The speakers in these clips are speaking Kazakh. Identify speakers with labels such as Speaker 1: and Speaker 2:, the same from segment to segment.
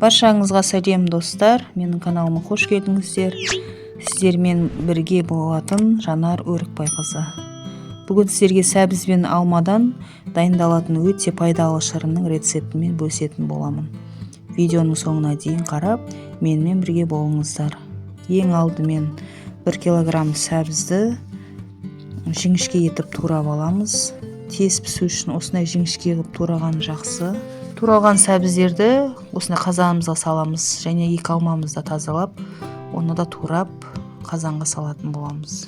Speaker 1: Баршаңызға сәлем, достар! Менің каналыма қош келдіңіздер. Сіздермен бірге болатын Жанар Өрікбайқызы. Бүгін сіздерге сәбіз бен алмадан дайындалатын өте пайдалы шырынның рецептімен бөлісетін боламын. Видеоның соңына дейін қарап, менімен бірге болыңыздар. Ең алдымен 1 килограмм сәбізді жіңішке етіп турап аламыз. Тез пісу үшін осындай жіңішке қылып тураған жақсы. Туралған сәбіздерді осындай қазанымызға саламыз және екі алмамызды тазалап, оны да турап қазанға салатын боламыз.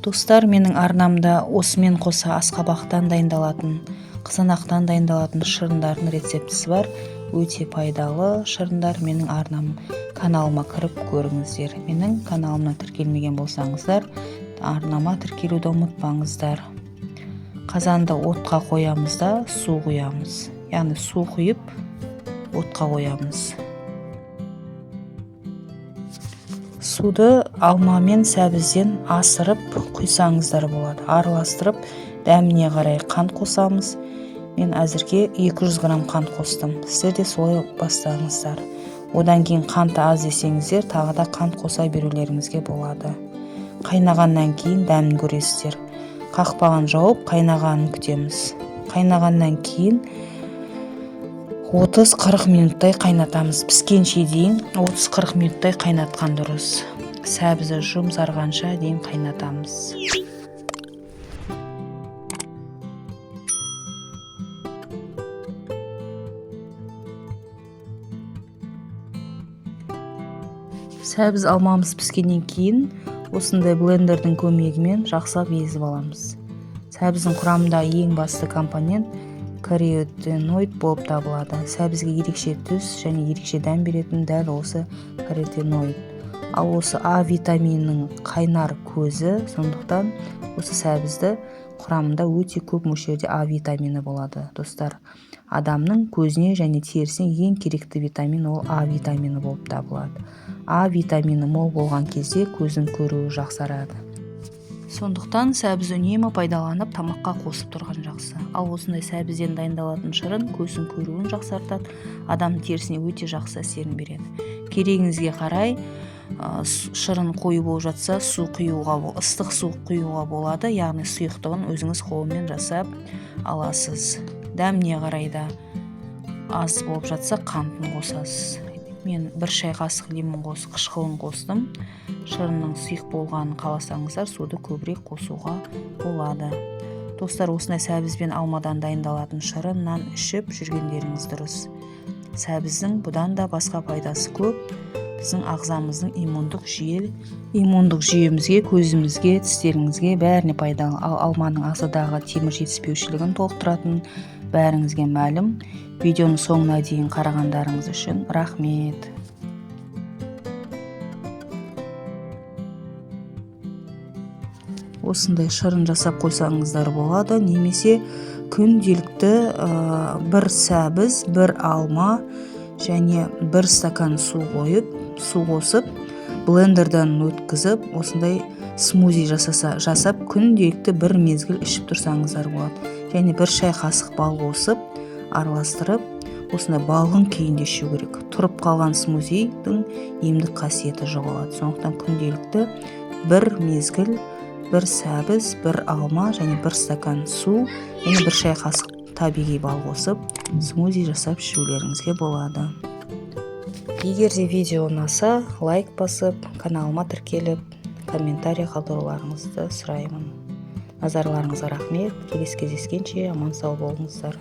Speaker 1: Достар, менің арнамда осымен қоса асқабақтан дайындалатын, қызанақтан дайындалатын шырындардың рецептісі бар. Өте пайдалы шырындар. Менің арнам каналыма кіріп көріңіздер. Менің каналыма тіркелмеген болсаңыздар, арнама тіркелуді ұмытпаңыздар. Қазанды отқа қоямыз да су құямыз. Яғни су құйып отқа қоямыз. Суды алма мен сәбізден асырып құйсаңыздар болады. Араластырып, дәміне қарай қант қосамыз. Мен әзірге 200 грамм қант қостым. Сіздер де солай бастаңыздар. Одан кейін қанты аз десеңіздер, тағы да қант қоса берулеріңізге болады. Қайнағаннан кейін дәмін көресіздер. Қақпағын жауып, қайнағанын күтеміз. Қайнағаннан кейін 30-40 минуттай қайнатамыз. Піскенше дейін 30-40 минуттай қайнатқан дұрыс. Сәбізі жұмсарғанша дейін қайнатамыз. Сәбіз алмамыз піскеннен кейін осындай блендердің көмегімен жақсылап езіп аламыз. Сәбіздің құрамында ең басты компонент каротиноид болып табылады. Сәбізге ерекше түс және ерекше дәм беретін дәл осы каротиноид. Ал осы А витаминінің қайнар көзі, сондықтан осы сәбізді құрамында өте көп мөлшерде А витамині болады. Достар, адамның көзіне және терісіне ең керекті витамин ол А витамині болып табылады. А витамині мол болған кезде көздің көруі жақсарады. Сондықтан сәбіз үнемі пайдаланып, тамаққа қосып тұрған жақсы. Ал осындай сәбізден дайындалатын шырын көздің көруін жақсартады, адам терісіне өте жақсы әсерін береді. Керегіңізге қарай шырын қою болып жатса, су құюға, ыстық су құюға болады, яғни сұйықтығын өзіңіз қолмен жасап аласыз. Дәміне қарай да аз болып жатса, қантын қосасыз. Мен 1 шай қасық лимон қышқылын қостым. Шырынның сұйық болғанын қаласаңыздар, суды көбірек қосуға болады. Достар, осындай сәбіз бен алмадан дайындалатын шырыннан ішіп жүргендеріңіз дұрыс. Сәбіздің бұдан да басқа пайдасы көп. Біздің ағзамыздың иммундық жүйемізге, көзімізге, тістеріңізге бәріне пайдалы. Ал алманың ағзадағы темір жетіспеушілігін толықтыратын бәріңізге мәлім. Видеоның соңына дейін қарағандарыңыз үшін рахмет. Осындай шырын жасап қойсаңыздар болады, немесе күнделікті бір сәбіз, бір алма және бір стакан су қойып, су қосып, блендерден өткізіп, осындай смузи жасап, күнделікті бір мезгіл ішіп тұрсаңыздар болады. Және бір шай қасық бал қосып, араластырып, осындай балғын күйінде ішу керек. Тұрып қалған смузидің емдік қасиеті жоғалады. Сондықтан күнделікті бір мезгіл бір сәбіз, бір алма және бір стакан су және бір шай қасық табиғи бал қосып, смузи жасап ішулеріңізге болады. Егер де видео ұнаса, лайк басып, каналыма тіркеліп, комментарий қалдыруларыңызды сұраймын. Назарларыңызға рахмет. Келесі кездескенше аман сау болыңыздар.